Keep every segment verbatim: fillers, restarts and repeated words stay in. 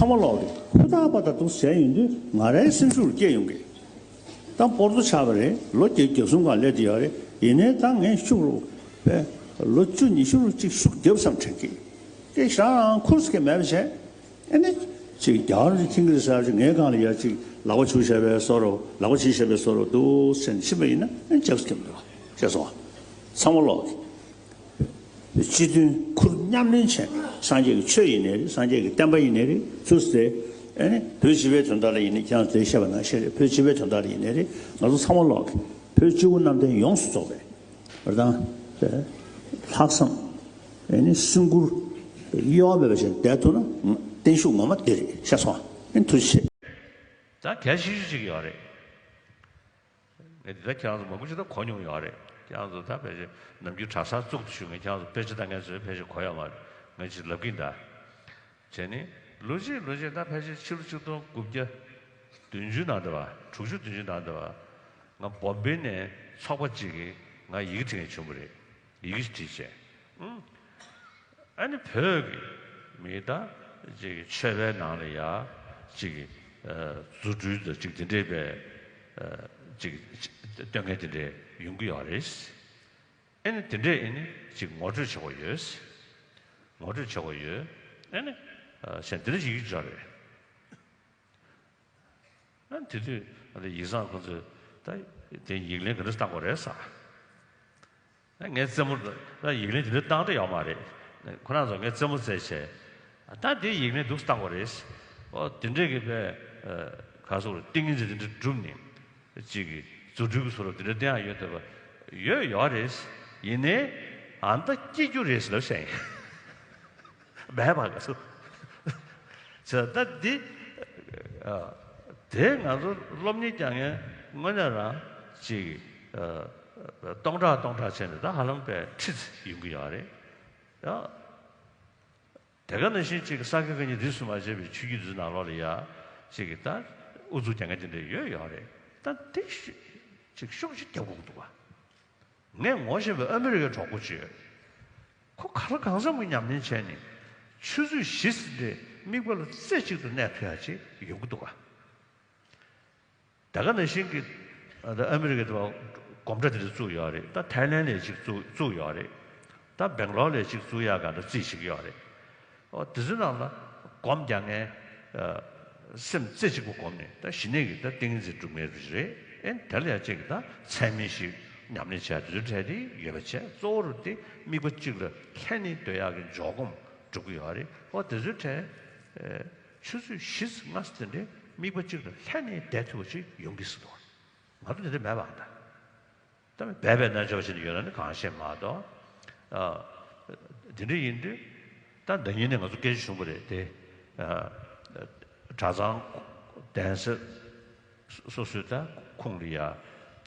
ཚང་མ་ལོག་གི་ཧུར་ཐག་པ་ད་དུང་ཟས་ཡོང་དུས་ང་རའི་སེམས་ཤུགས་ལ་སྐྱེ་ཡོང་གི། ད་སྤོར་ཏོ་ཆགས་པ་རེད། ལོ་བརྒྱད་ཅུ་གྱ་གསུམ་སྒང་སླེབས་ཀྱི་ཡོད་རེད། ཡིན་ནའི་ད་ངས་ཤུགས་རུ་བས་ལོ་བཅུ་ཉི་ཤུ་རུ་གཅིག་ཤུགས་རྒྱབ་བསམ་དྲན་གི། དེ་ཞག་རང་ཁུར་སི་ཀེ་མེད་པ་བྱས། ཨེ་ནི། ཅིག་རྒྱ་གར་གྱི་ཁྱིང་གིར་ཟེར་ཅིག་ངའི་སྒང་ལ་ཡ་ཅིག་ལག་པ་བྱུག་བྱས་པའི་བཟོ་འདྲ། ལག་པ་བྱིལ་བྱས་པའི་བཟོ་འདྲ་འདུག་ཟེར་ནས་ཕྱིན་པ་ཡིན་ན་ཨེ་ཅེག་སི་ཁེམ་འདུག་ཤེས་སོང་། ཚང་མ་ལོག་གི། སྤྱི་མཐུན་ཁུར་མཉམ་ལེན་བྱས་ནས་སངས་རྒྱས་ཀྱི་ཆོས་ཡིན་ནའི་རེད། སངས་རྒྱས་ཀྱི་བསྟན་པ་ཡིན་ནའི་རེད། ཚུར་ཟེར། ཨེ་ནི་བོད་སྤྱི་པའི་དོན་དག་ལ་ཡིན་ནའི་ཁྱེད་རང་ཚོས་བཤད་པ་ནང་བཞིན་རེད། བོད་སྤྱི་པའི་དོན་དག་ལ་ཡིན་ནའི་རེད། ང་ཚོ་ཚང་མ་ལོག་གི་བོད་སྤྱི་བོ་གནམ་བསྟན་ཡོངས་སུ་རྫོགས་པའི་རང་དང་། ལྷག་བསམ། ཨེ་ནི་སེམས་ཁུར། གཡོ་བ་མེད་པ་ཞིག་བསྡད་ཐུབ་ན་བརྟན་བཞུགས་ངོ་མ་འདི་རེད། ཤེས་སོང་། ཨེ་ཐུགས་རྗེ་ཆེ། ད་གལ་ཆེ་ཤོས་ཅིག་ཡོད་རེད། ངས་འདི་ལྟར་ཁྱེད་རང་ཚོ་མང་པོ་ཞིག་ད་གོ་མྱོང་ཡོད་རེད། ཁྱེད་རང་ཚོ་ད་ཕལ་ཆེར་ནམ་རྒྱུན་གྲྭ་སར་བཙུགས་ཏེ་བཞུགས་མཁན་ཁྱེད་རང་ཚོ་དཔེ་ཆ་ལྟ་མཁན་ཚོས་ཕལ་ཆེར་གོ་ཡོད་མ་རེད། ངས་ཅིག་ལབ་ཀྱིན་གདའ། བྱས་ནས་ལོ་གཅིག་ལོ་གཅིག་ད་ཕལ་ཆེར་ཕྱི་ལོ་ཆིག་སྟོང་དགུ་བརྒྱ་བདུན་ཅུ་ནང་འདྲ་བ། དྲུག་ཅུ་བདུན་ཅུ་ནང་འདྲ་བ། ང་བོམ་བེ་ནས་ཚོགས་པ་གཅིག་གིས་ང་ཡི་གེ་བྲིས་མཁན་བྱུང་བ་རེད། ཡི་གེ་བྲིས་བྱས། ཨུམ། ཨ་ནི་བོད་ཀྱི་མི་ད་ཅིག་ཆོས་པའི་ནང་ལ་ཡ་ཅིག་ཨ་རྫུ་འཕྲུལ་དང་ཅིག་དེ་འདྲས་པའི་ཨ་ཅིག་སྟོན་མཁན་དེ་འདྲས་ཡོང་གི་ཡོད་རེད། ཨ་ནི་དེ་འདྲས་ཨ་ནི་ཅིག་ངོ་སྤྲོད་བྱེད་དགོས་ཡོད། ངོ་སྤྲོད་བྱེད་དགོས་ཡོད། ཨ་ནི་ཨ་གཞན་དེ་འདྲས་ཞིག་ཡོད་ཀྱི་ཡོད་རེད། ཨ་དེ་དུས་ཨ་ནི་ཡིག་ཚང་ཁོ་ཚོས་ད་དེ་ཡིག་ལན་ག་འདྲ་བཏང་དགོས་རེད་ཟེར། ཨ་ངའི་རྩེད་མོ་ད་ཡིག་ལན་དེ་འདྲ་བཏང་འདོད་ཡོད་མ་རེད། ཁོ་རང་ཚོ་ངའི་རྩེད་མོ་རྩེས་བྱས། ད་དེ་ཡིག་ལན་འདུག་སེ་བཏང་དགོས་རེད། ཨོ་དེ་འདྲས་ཀྱི་པའི་ག་སོགས་ཏིང་ངེ་འཛིན་དེ་འདྲ་བསྒྲུབས་ནས་གཅིག་གི་རྫུ་འཕྲུལ་གྱི་བཟོ་འདྲ་དེ་འདྲ་བསྟན་ཡག་ཡོད་འདོད་པ་ཡོད་ཡོད་རེད། ཡིན་ནའི་ཨ་མདའ་སྐྱེ་རྒྱུ་རེད་ཟེར་ལབ་བཤད་ཡིན། མེད་པ་ག་སོ། བྱས་ད་འདི། ཨ། དེ་ང་ཚོ་སློབ་གཉེར་རྒྱག་མཁན་དངོས་གནས་རང་ཅིག་ཨ། སྟོང་ཕྲག་སྟོང་ཕྲག་བྱས་ནས་ད་ཧ་ལམ་པའི་ཁྲི་ཙམ་ཡོང་གི་ཡོད་རེད། ཡ། དེ་ག་ནང་བཞིན་ཅིག་ས་དགེ་བཀའ་རྙིང་རིས་སུ་མ་ཆད་པའི་ཆོས་བརྒྱུད་འདི་ནང་ལོགས་ལ་ཡ་ཅིག་ད་ཨུ་ཚུགས་རྒྱག་མཁན་དེ་འདྲ་ཡོད་ཡོད་རེད། ད་དེ་ཤུ་ཅིག་ཤུགས་ཅིག་རྒྱབ་དགོས་ཀྱི་འདུག་ག། ངས་ངོ་ཤེས་པའི་ཨ་མི་རི་ཀའི་གྲོགས་པོ་ཅིག་ཡོད། ཁོ་ག་ལ་གང་འཚམ་གྱི་ཉམས་ལེན་བྱས་ནས་ཆུ་ཚོད་བཞི་ཙམ་རེ་དམིགས་པ་ལ་རྩེ་གཅིག་ཏུ་གནས་ཐུབ་ཡག་ཅིག་ཡོང་གི་འདུག་ག། ད་ག་ནང་བཞིན་གྱི་ཨ་ད་ཨ་མི་རི་ཀའི་དུ་བ་སྒོམ་གྲྭ་དེ་འདྲ་བཙུགས་ཡོད་རེད། ད་ཐའི་ལན་ལ་ཅིག་བཙུགས་བཙུགས་ཡོད་རེད། ད་སྦེང་ལོར་ལ་ཅིག་བཙུགས་ཡག་ག་འདྲ་རྩིས་བྱེད་ཀྱི་ཡོད་རེད། ཨོ་དེ་ཚོའི་ནང་ལ་སྒོམ་རྒྱག་མཁན་ཨ་སེམས་རྩེ་གཅིག་པུ་སྒོམ་ནས་ད་ཞི་གནས་ཀྱི་ད་ཏིང་ངེ་འཛིན་སྒྲུབ་མཁན་རེད། ཨེ་དེ་ལ་ཡ་གཅིག་ད་ཚད་མིན་ཞིག་ཉམས་ལེན་བྱས་དེ་ཚོའི་གྲས་དེ་ཡོད་པ་བྱས། གཙོ་བོ་རུ་དེ་དམིགས་པ་གཅིག་ལ་ལྷན་ནེ་སྡོད་ཡག་གི་འཇོག་སྒོམ་སྒྲུབ་ཀྱི་ཡོད་རེད། ཨོ་དེ་ཚོའི་གྲས་ཨེ་ཆུ་ཚོད་བཞི་ཙམ་ལྔ་ཙམ་དེ་འདྲའི་དམིགས་པ་གཅིག་ལ་ལྷན་ནེ་བསྡད་ཐུབ་པ་ཅིག་ཡོང་གི་ཟེར་འདུག་ང་ཚོ་དེ་འདྲ་མེད་པ་ཨ་ད། ད་སྦས་པའི་རྣལ་འབྱོར་བ་ཞིག་ཡོད་ན་ནི་གང་ཤེས་མ་གཏོགས། ཨ། དེ་འདྲ་ཡིན་དུས་ད་ཟླ་ཉིན་ནས་ང་ཚོ་སྐད་ཆ་བྱུང་བ་རེད་དེ། ཨ། གྲྭ་ཚང་གདན་ས་སོ་སོའི་ད་ཁོངས་ལ་ཡ་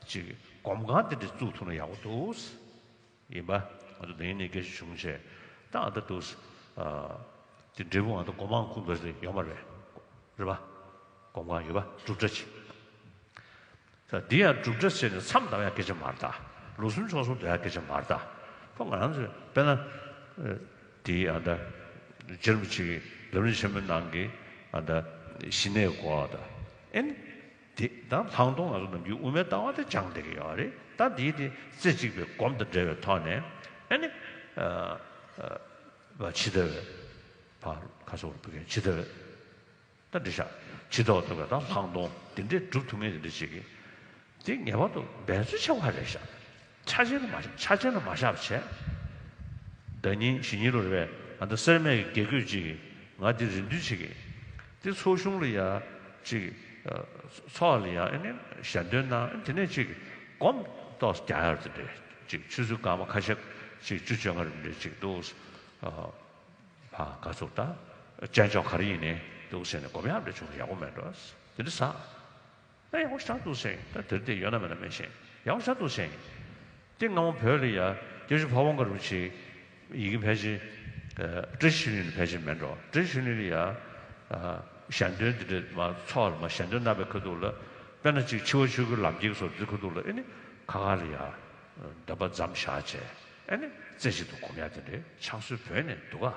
ཅིག་སྒོམ་ཁང་དེ་འདྲ་བཙུགས་ཐུབ་ན་ཡག་པོ་འདུག་ཡིན་པ་ང་ཚོ་ཟླ་ཉིན་ནས་སྐད་ཆ་བྱུང་བྱས་ད་ཨ་ད་འདུག་ཨ། དེ་འབྲས་བུ་ང་ཚོ་སྒོམ་ཁང་ཁོངས་ལ་ཡོད་མ་རེད། རེད་པ། སྒོམ་ཁང་ཡོད་པ་སྒྲུབ་གྲྭ་ཅིག་ད་འདི་ཡང་སྒྲུབ་གྲྭ་ཟེར་ནས་མཚམས་བསྡམ་ཡག་སྐད་ཆ་མ་རེད་ད། ལོ་གསུམ་ཕྱོགས་གསུམ་སྡོད་ཡག་སྐད་ཆ་མ་རེད་ད། ཁོ་ང་རང་ཚོས་དཔེར་ན། ཨ། དེའི་ཨ་ད། རྗེ་རིན་པོ་ཆེ་གི་ལམ་རིམ་ཆེན་མོའི་ནང་གི་ཨ་ད། ཞི་གནས་སྐོར་ད། ཨེ་ནི། དེ་ད་ལྷག་མཐོང་ང་ཚོ་ནམ་རྒྱུན་དབུ་མའི་ལྟ་བ་དེ་སྦྱངས་བསྡད་ཀྱི་ཡོད་རེད། ད་འདིའི་དེ་རྩེ་གཅིག་པའི་སྒོམ་དང་འབྲེལ་བའི་ཐོག་ནས་ཨེ་ནི། ཨ། ཨ། ཇི་ལྟ་བའི། ཕ་ཁ་སོགས་ལ་ཕུལ་མཁན་ཇི་ལྟ་བའི། ད་འདི་ཤག་ཇི་ལྟ་བ་ལྟ་བུའི་ད་ལྷག་མཐོང་དེ་འདྲས་སྒྲུབ་ཐུབ་མཁན་དེ་འདྲས་ཅིག་གིས་དེ་ངེས་པར་དུ་འབད་རྩོལ་ཆེ་བ་རེད་ཤག་ཆ་རྐྱེན་ལ་མ་ཆ་རྐྱེན་ལ་མ་བཞག་པ་བྱས། ཟླ་ཉིན་གཞེས་ནིང་ལོ་རེད་པས། ཨ་ད་སེར་སྨད་ཀྱི་དགེ་བསྐོས་ཅིག་གིས་ང་འདི་རེ་འདུན་བྱེད་ཀྱི། དེ་ཚོགས་གཞུང་ལ་ཡ་ཅིག་ཚོགས་ལ་ཡ་ཨ་ནི་ཞལ་འདོན་གནང་། དེ་ནས་ཅིག་སྒོམ་ཏོག་རྒྱག་ཡག་དེ་འདྲས་ཅིག་ཆུ་ཚོད་སྐར་མ་ཁ་ཤས་ཅིག་བཅུ་བཅོ་ལྔ་རེ་འདྲས་ཅིག་འདུག་ཨ། ཕ་ག་ཚོད་ད། དཔྱད་འཇོག་ག་རེ་ཡིན་ནའི་འདུག་ཟེར་ནས་སྒོམ་ཡག་འདྲ་བྱུང་ན་ཡག་པོ་མེད་འགྲོ། དེ་འདྲ་ཟ། ད་ཡག་པོ་ཞེ་དྲག་འདུག་ཟེར་ཡིན། ད་དེར་དེ་ཡོད་ན་མེད་ན་མེད་ཤེས། ཡག་པོ་ཞེ་དྲག་འདུག་ཟེར་ཡིན། དེ་སྔ་མོ་བོད་ལ་ཡ་སྐྱབས་རྗེ་ཕ་བོང་ཁ་རིན་པོ་ཆེ་ཡི་གེ་ཕལ་ཆེར་བཀྲ་ཤིས་ཆོས་གླིང་ནས་ཕལ་ཆེར་མེད་འགྲོ། བཀྲ་ཤིས་ཆོས་གླིང་ལ་ཡ་ཞལ་འདོན་འདི་འདྲ་མ་ཚོགས་ལ་མ་ཞལ་འདོན་གནང་བའི་ཁ་ཐུག་ལ་དཔེར་ན་ཅིག་འཆི་བ་ཆོས་སྐུའི་ལམ་ཁྱེར་སོགས་འདི་ཁ་ཐུག་ལ་ཨེ་ནི་ཁ་ཁ་ལ་ཡ་འདོན་པ་མཚམས་བཞག་བྱས་ཨེ་ནི་རྩེ་གཅིག་ཏུ་སྒོམ་ཡག་དེ་འདྲའི་ཕྱག་སྲོལ་བོད་ནས་འདུག་ག་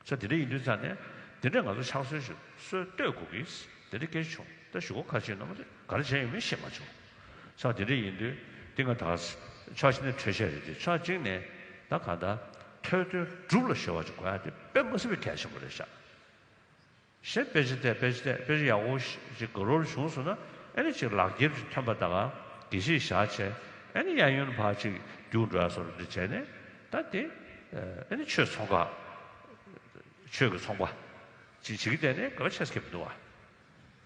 ས་དེ་འདྲ་ཡིན་དུས་ཙང་ནས་ དེ་འདྲས་ང་ཚོ་ཕྱག་སྲོལ་ཞིག་སྲོལ་གཏོད་དགོས་ཀྱི་དེ་འདྲས་སྐད་ཆ་བྱུང་། ད་གཞུག་གུ་ཁ་ཕྱེ་ན་མ་རེད། ག་རེ་བྱས་ཡོད་མེད་ཤེས་མ་བྱུང་། ས་དེ་འདྲས་ཡིན་དུས་འདི་ང་ད་ཕྱོགས་གཅིག་ནས་འཕྲོས་བཤད་རེད་དེ། ཕྱོགས་གཅིག་ནས་ད་གང་ལྟར་ཐོས་དོན་སྒྲུབ་ལ་གཞོལ་བ་ཅིག་དགོས་ཡ་དེ་དཔེ་མི་སྲིད་པའི་གལ་ཆེན་པོ་རེད་ཤག་གཞན་དཔེ་ཆ་བལྟས། དཔེ་ཆ་བལྟས། དཔེ་ཆ་ཡག་པོ་ཞིག་དགའ་རབ་བྱུང་སོང་ན། ཨ་ནི་ཅིག་ལག་འཁྱེར་ཅིག་ཐོན་པ་ད་ག་དགེ་བཤེས་བཞག་བྱས། ཨ་ནི་གཡས་གཡོན་ཕར་ཅིག་རྒྱུགས་འགྲོ་ཡ་བཟོ་འདྲ་བྱས་ནས། ད་དེ་ཨ་ནི་ཆོས་ཚོང་ཁང་། ཆོས་ཀྱི་ཚོང་པ་ཅིག་བྱེད་ཀྱི་བསྡད་ནས་ག་ལ་ཆེ་ས་ཁེབས་འདུག་བ།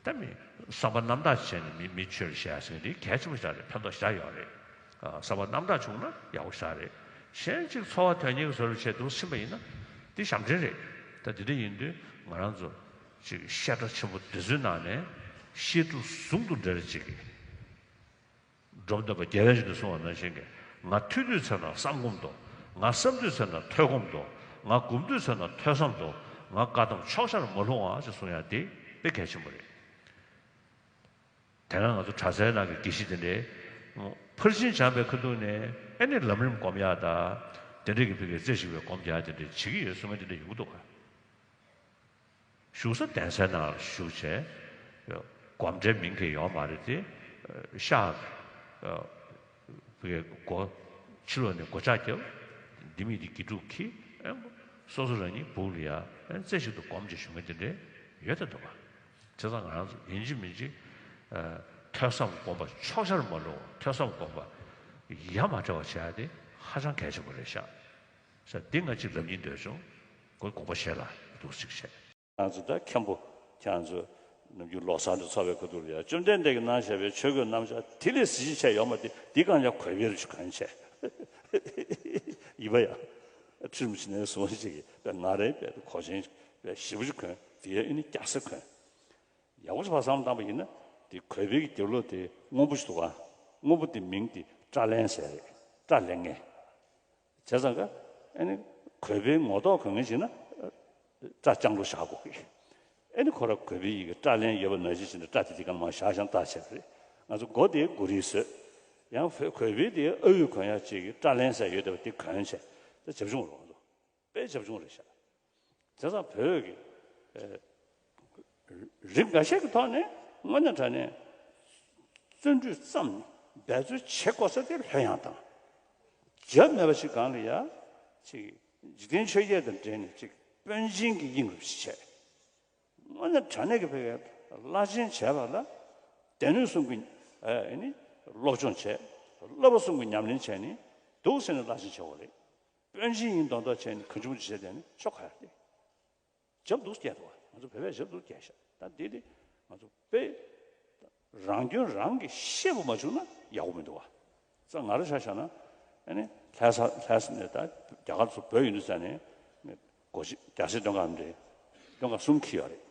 ད་མི་བསམ་པ་རྣམ་དག་བྱས་ནས་མི་མི་ཆོས་ལ་བཤད་ཟེར་མཁན་དེ་གལ་ཆེན་པོ་ཞིག་རེད། ཕན་ཐོགས་ཞེ་དྲག་ཡོད་རེད། ཨ། བསམ་པ་རྣམ་དག་བྱུང་ན་ཡག་པོ་ཞིག་རེད། གཞན་གཅིག་འཚོ་བ་དོན་གཉེར་གྱི་བཟོ་འདྲ་བྱས་འདུག་ཕྱིན་པ་ཡིན་ན་དེ་ཞབས་འདྲེན་རེད། ད་དེ་འདྲ་ཡིན་དུས་ང་རང་ཚོ་ཅིག་བཤད་གྲྭ་ཆེན་པོ་འདི་ཚོའི་ནང་ནས་བཤད་སྒྲུབ་ཟུང་དུ་འབྲེལ་ཅིག་གི། འབྲོམ་སྟོན་པ་རྒྱལ་བའི་ཞིང་དུ་གསུངས་པ་ནང་བཞིན་གྱི། ང་ཐོས་དུས་ཚེ་ན་བསམ་སྒོམ་དང་། ང་བསམ་དུས་ཚེ་ན་ཐོས་སྒོམ་དང་། ང་སྒོམ་དུས་ཚེ་ན་ཐོས་བསམ་དང་། ང་བཀའ་གདམས་ཕྱོགས་ཆར་མ་ལྷུང་བ་ཞེས་གསུང་ཡ་དེ་དཔེ་གལ་ཆེན་པོ་རེད། དེ་སྔ་ང་ཚོ་གྲྭ་སའི་ནང་གི་དགེ་བཤེས་དེ་འདྲས་ཕར་ཕྱིན་སྦྱངས་པའི་ཁ་ཐུག་ནས། ཨ་ནི་ལམ་རིམ་སྒོམ་ཡ་དང་། དེ་འདྲས་ཀྱི་ཕ་གིའི་རྩེ་གཅིག་པའི་སྒོམ་རྒྱག་དེ་འདྲས་བྱེད་ཀྱི་ཡོད་གསུང་མཁན་དེ་འདྲས་ཡོང་གི་འདུག་ག་བཞུགས་ས་གདན་སའི་ནང་ལ་བཞུགས་བྱས། སྒོམ་གྲྭའི་མིང་གི་ཡོད་མ་རེད་དེ། ཤག་གི་སྒོ་ཕྱི་ལོགས་ནས་སྒོ་ལྕགས་བརྒྱབ། ལྡེ་མིག་དེ་དགེ་ཕྲུག་གིས། ཨེ། སོ་སོ་རང་ཉིད་སྦུག་ལ་ཡ། ཨེ། རྩེ་གཅིག་ཏུ་སྒོམ་བྱས་བཞུགས་མཁན་དེ་འདྲས་ཡོད་ད་འདུག་ག་བྱས་ཙང་ང་རང་ཚོ་ཡིན་གཅིག་མིན་གཅིག་ཨ། ཐོས་བསམ་སྒོམ་པ་ཕྱོགས་ཆར་མ་ལྷུང་བ། ཐོས་བསམ་སྒོམ་པ་ཡ་མ་བྲལ་བ་བྱེད་ཡ་དེ་ཧ་ཅང་གལ་ཆེན་པོ་རེད་ཤག་ས་འདི་ང་གཅིག་ལབ་སྙིང་འདོད་བྱུང་། ཁོ་དགོངས་པ་བཞེས་ལ་འདུག་ཅིག་བྱས། ང་ཚོ་ད་མཁན་པོ་ཁྱེད་རང་ཚོ་ནམ་རྒྱུན་ལོ་གསར་འདི་ཚོགས་པའི་ཁ་ཐུག་ལ་ཡ། བཅོམ་ལྡན་འདས་ཀྱིས་གནང་བཞག་པའི་ཆོས་གོས་སྣམ་སྦྱར་དེ་ལས་གཟི་བརྗིད་ཆེ་ཡོད་མ་རེད། འདི་གང་ཡང་གོས་བེར་ཞིག་གོན་བྱས། ཡིན་པ་ཡ། ཁྲི་རིན་པོ་ཆེ་ནས་བཟུང་ཞིག་གིས་དཔེ་ང་རའི་དཔེ་གོས་ཆེན་དཔེ་ཞེ་པོ་ཅིག་གོན། དེ་ཡ་ཨ་ནི་རྒྱ་སེར་གོན། ཡག་པོ་ཞིག་ཕར་བསམ་བློ་བཏང་པ་ཡིན་ན། དེ་གོས་བེར་གྱི་རྒྱབ་ལོགས་དེ་སྔོན་པོ་ཞིག་འདུག་ག་སྔོན་པོ་དེ་མིང་དེ་སྐྲ་ལེན་ཟེར་རེད། སྐྲ་ལེན་མཁན། བྱས་ཙང་ཀ་ཨ་ནི་གོས་བེར་ངོ་ཐོག་གོན་མཁན་ཞིག་ན་སྐྲ་ལྕང་ལོ་བཞག་དགོས་ཀི། ཨ་ནི་ཁོ་ར་གོས་བེར་ཡི་གེ་སྐྲ་ལེན་ཡོད་པ་ནང་བཞིན་བྱས་ནས་སྐྲ་དེ་དེ་ག་ལ་མར་བཞག་བཞག་བཏགས་བྱས་པ་རེད། ང་ཚོ་མགོ་དེ་མགོ་རིལ་བཟོས། ཡང་བོད་གོས་བེར་དེ་ཨ་ཡོད་གོན་ཡག་ཅིག་གི་སྐྲ་ལེན་ཟེར་ཡོད་བསྡད་པ་དེ་གོན་བྱས། དེ་བྱབ་ཆུང་རེད། ང་ཚོ་དཔེ་བྱབ་ཆུང་རེད་ཤག་བྱས་ཙང་བོད་ཀྱི་ཨ་རིགས་འགའ་ཤས་ཀྱི་ཐོག་ནས་དངོས་གནས་དྲང་གནས་བརྩོན་འགྲུས་བརྩམས་ནས་འབད་རྩོལ་བྱེད་དགོས་ས་དེ་ལྷོད་ཡངས་དང་། རྒྱབ་མེད་པ་ཞིག་སྒང་ལ་ཡ་ཅིག་འཇིག་རྟེན་ཆོས་བརྒྱད་དང་འབྲེལ་ནས་ཅིག་དཔོན་ཆེན་གྱི་དབྱིངས་རུ་ཞིག་བྱས། དངོས་གནས་དྲང་གནས་ཀྱི་བོད་ཀྱི་བླ་ཆེན་བྱས་པ་ལ་སྡེ་སྣོད་གསུམ་གྱི་ཨ་ནི་སློབ་སྦྱོང་བྱས། བསླབ་པ་གསུམ་གྱི་ཉམས་ལེན་བྱས་ནས་འདུག་ཟེར་ནས་བླ་ཆེན་བྱེད་དགོས་རེད། དཔོན་ཆེན་ཡིན་མདོག་མདོག་བྱས་ནས་གང་བྱུང་བྱས་བསྡད་ནས་ཆོ་ག་ཡ་སྟེ། རྒྱབ་འདུག་བསྐྱལ་འདུག་བ། ང་ཚོ་བོད་པས་རྒྱབ་འདུག་བསྐྱལ་ཤག་ད་འདི་དེ་ང་ཚོ་དཔེ་རང་སྐྱོན་རང་གིས་ཤེས་པ་མ་བྱུང་ན་ཡག་པོ་མི་འདུག་བ། ཙང་ང་རང་ཆ་བཞག་ན་ཨ་ནི་ལྷ་ས་ལྷ་ས་ནས་ད་རྒྱ་གར་ཚོ་བོད་ཡིན་དུས་ཙང་ནས་སྒོ་ཕྱི་རྒྱ་སེར་སྟོད་འགག་འདྲེ་སྟོད་འགག་གསུམ་འཁྱེར་ཡོད་རེད།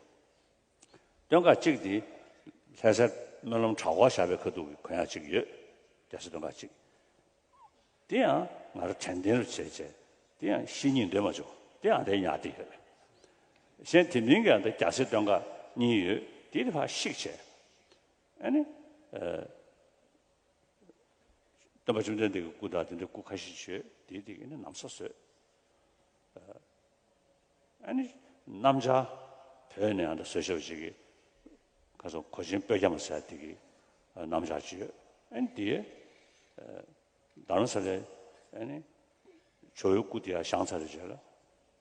སྟོད་འགག་གཅིག་དེ་ལྷ་སའི་སྨོན་ལམ་གྲྭ་སྐོར་བཞག་པའི་ཁ་ཐུག་གི་གོན་ཡག་གཅིག་ཡོད། རྒྱ་སེར་སྟོད་འགག་གཅིག་དེ་ཡང་ང་རང་དྲན་རྟེན་རུ་བྱས་བྱས། དེ་ཡང་ཤེས་སྙིང་འདོད་མ་བྱུང་། དེ་ཡང་དེ་ཉར་ཏེ་ཡོད། གཞན་དེ་མིན་གྱི་ཡང་དེ་རྒྱ་སེར་སྟོད་འགག་གཉིས་ཡོད། དེ་དེ་ཕར་བཤིག་བྱས། ཨ་ནི། ཨ། སྟོན་པ་བཅོམ་ལྡན་འདས་ཀྱི་སྐུ་དང་དེ་འདྲའི་སྐུ་ཁ་ཤས་ཤིག་ཡོད། དེ་དེ་གི་ནི་ན་བཟའ་བཟོས། ཨ་ནི་སྣམ་སྦྱར་བོད་ནས་ཡང་ད་བཟོས་བཞག་པ་ཞིག་གི་ཁ་སང་གོས་ཆེན་སྤོས་སྐྱ་མ་ཟེར་དེ་གི་སྣམ་སྦྱར་ཅིག་ཡོད། ཨ་ནི་དེ་རྡ་རམ་ས་ལའི་ཨ་ནི་ཇོ་བོའི་སྐུ་དེ་ཡང་བཞེངས་ཚར་རེད་བྱས་ལ།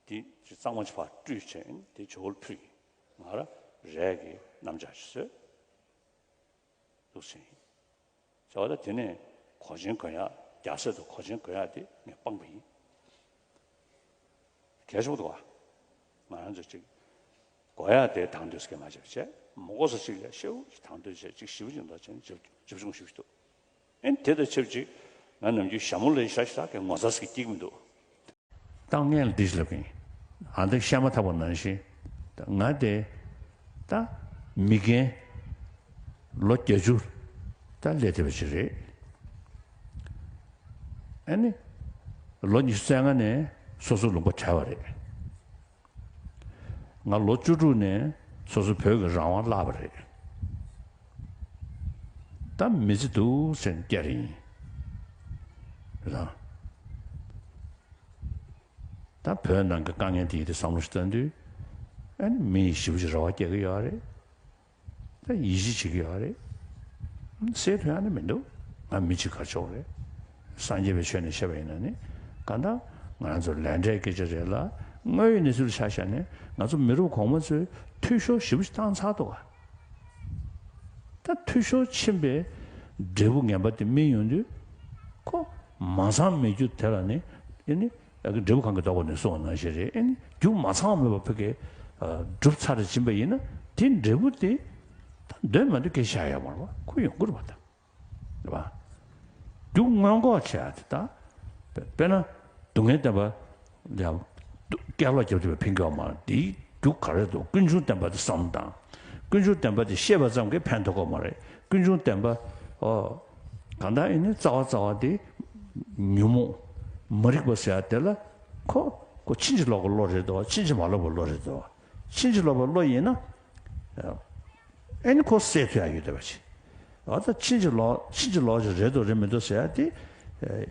དེ་གཙང་མ་ཅིག་ཕར་བཀྲུས་བྱས། ཨ་ནི་དེ་ཇོ་བོར་ཕུལ་གྱི། ང་རང་རས་ཀྱི་སྣམ་སྦྱར་ཅིག་བཟོས། འདུག་ཟེར། བྱས་པ་ད་དེ་ནས་གོས་ཆེན་གོན་ཡག་རྒྱ་སེར་དུ་གོས་ཆེན་གོན་ཡག་དེ་ངས་སྤངས་པ་ཡིན། གལ་ཆེན་པོ་འདུག་བ། ང་རང་ཚོ་ཅིག་དགོས་ཡག་དེ་དང་དོད་སྐད་མ་བྱེད་པ་བྱས། མ་དགོས་ས་ཅིག་ལ་ཤེའུ་ཅིག་དང་དོད་བྱས། ཅིག་ཞིབ་ཅིག་འདོགས་བྱས་ནས་བྱེད་བྱེད་ཆུང་ཞིབ་ཞིབ་འདུག་ཨེ་དེ་དང་ཆབས་ཅིག་ང་ནམ་རྒྱུན་ཞྭ་མོ་ལ་ཤ་ཤ་གི་ངོ་ཚ་ཟིག་སྐྱེ་གི་མི་འདུག་ད་ངས་འདི་ཞིག་ལབ་གིན། ཨ་འདི་བཤད་མ་ཐག་པ་ནང་བཞིན། ད་ང་དེ་ད་མི་རྒན་ལོ་བརྒྱད་ཅུ་ད་སླེབས་བསྡད་པ་ཞིག་རེད། ཨ་ནི་ལོ་ཉི་ཤུ་རྩ་ལྔ་ནས་སོ་སོ་ལུང་པ་བྲལ་བ་རེད། ང་ལོ་བཅུ་དྲུག་ནས་སོ་སོ་བོད་ཀྱི་རང་དབང་བརླགས་པ་རེད། ད་མི་ཚེ་འདུག་ཟེར་ནས་བསྐྱལ་ཡིན། རེད་དང་། ད་བོད་ནང་གི་དཀའ་ངལ་དེ་ཡི་དེ་བསམ་བློ་ཞིག་བཏང་དུས། ཨ་ནི་མི་ཡིས་ཞེ་པོ་ཅིག་རེ་བ་སྐྱེ་གི་ཡོད་རེད། ད་ཡིད་ཆེས་བྱེད་ཀྱི་ཡོད་རེད། སེལ་ཐུབ་ཡ་ནི་མི་འདུག་ང་མི་གཅིག་ག་ཆོག་རེད། སངས་རྒྱས་པའི་ཆོས་ནས་བཤད་པ་ཡིན་ན་ནི། གང་ལྟར་ང་རང་ཚོ་ལས་འབྲས་སྐད་ཆ་རེད་ལ། དངོས་ཡོད་གནས་ཚུལ་ཆ་བཞག་ནས་ང་ཚོ་མི་རབས་གོང་མ་ཚོས་འཐུས་ཤོར་ཞེ་པོ་ཅིག་བཏང་ཚར་འདུག་ག་ད་འཐུས་ཤོར་ཕྱིན་པའི་འབྲས་བུ་ངན་པ་དེ་སྨིན་ཡོང་དུས། ཁོ་མ་ཚང་མེད་རྒྱུ་དེ་ལ་ནི་ཨེ་ནི་འབྲས་བུ་གང་གིས་ལྡོག་པ་ནས་གསུངས་པ་ནང་བཞིན་རེད། ཨེ་ནི་རྒྱུ་མ་ཚང་མེད་པ་ཕ་གི་སྒྲུབ་ཚར་ཕྱིན་པ་ཡིན་ན། དེ་འབྲས་བུ་དེ་ད་འདོད་མ་འདོད་སྐད་ཆ་བཤད་ཡ་མ་རེད་པ། ཁོ་ཡོང་གི་རེད་པ་ད། རེད་པ། རྒྱུ་སྔོན་འགོག་བྱེད་ཡ་དེ་ད། དཔེ་དཔེར་ན་སྡུག་བསྔལ་བདེན་པ་ལ་སྐྱག་ལོག་རྒྱབ་བསྡད་པའི་ཕན་གྱི་ཡོད་མ་རེད། དེའི་རྒྱུ་ག་རེ་འདུག་ཀུན་འབྱུང་བདེན་པ་དེ་བསམ་བློ་བཏང་། ཀུན་འབྱུང་བདེན་པ་དེ་ཤེས་པ་ཙམ་གྱིས་ཕན་ཐོགས་ཀྱི་མ་རེད། ཀུན་འབྱུང་བདེན་པ། ཨོ། གང་ལྟར་ཡིན་ནའི་རྩ་བ་རྩ་བ་དེ་ཉོན་མོངས་མ་རིག་པ་ཟེར་ཡ་དེ་ལ་ཁོ་ཁོ་ཕྱིན་ཅི་ལོག་གི་བློ་རེད་དོ། ཕྱིན་ཅི་མ་ལོག་པའི་བློ་རེད་དོ། ཕྱིན་ཅི་ལོག་པའི་བློ་ཡིན་ན། ཨེ་ནི་ཁོ་སེལ་ཐུབ་ཡ་ཡོད་བསྡད་པ་ཅིག་འོ་ད་ཕྱིན་ཅི་ལོག་ཕྱིན་ཅི་ལོག་ཅིག་རེད་འདུག་རེད་མི་འདུག་ཟེར་ཡ་དེ། ཨེ།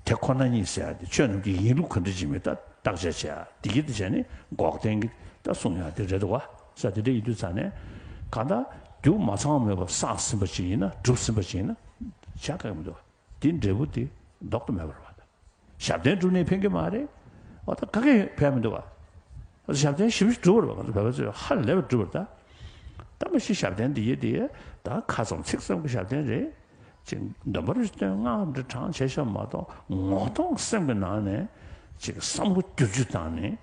དེ་ཁོ་ན་ཉིད་ཟེར་ཡ་དེ་ཆོས་རྣམས་ཀྱི་ཡིན་ལུགས་ག་འདྲ་ཅིག་མིན་ད་བརྟག་དཔྱད་བྱེད་ཡ་དེ་གི་དེ་བྱས་ནས་འགོག་བདེན་གྱི་ད་གསུང་ཡ་དེ་རེད་འདུག་བ། ས་དེ་འདྲ་ཡིན་དུས་ཙང་ནས་གང་ལྟར་རྒྱུ་མ་ཚང་མེད་པ་བསགས་ཟིན་པ་ཅིག་ཡིན་ན། གྲུབ་ཟིན་པ་ཅིག་ཡིན་ན་བྱ་དགའ་གི་མི་འདུག་བ། དེ་འབྲས་བུ་དེ་ལྡོག་ཏུ་མེད་པ་རེད་བ། ད་ཞབས་བརྟན་བསྒྲུབས་ནས་ཕན་གྱི་མ་རེད། འོ་ད་ག་གེ་ཕན་མི་འདུག་བ། ཞབས་བརྟན་ཞིབ་ཞིབ་སྒྲུབ་པར་བ། ང་ཚོ་བོད་པ་ཚོས་ཧ་ལས་པ་སྒྲུབ་པར་ད། ད་མ་གཞི་ཞབས་བརྟན་འདི་ཡེ་འདི་ཡེ་ད་ཁ་ཙམ་ཚིག་ཙམ་གྱི་ཞབས་བརྟན་རེད། ཅིག་འདོན་པ་རེ་བཏོན་སྔགས་རེ་བགྲང་བྱས་ཤག་མ་གཏོགས་ངོ་གདོང་སེམས་ཀྱི་ནང་ནས་ཅིག་བསམ་བློ་བསྒྱུར་བཅོས་བཏང་ནས།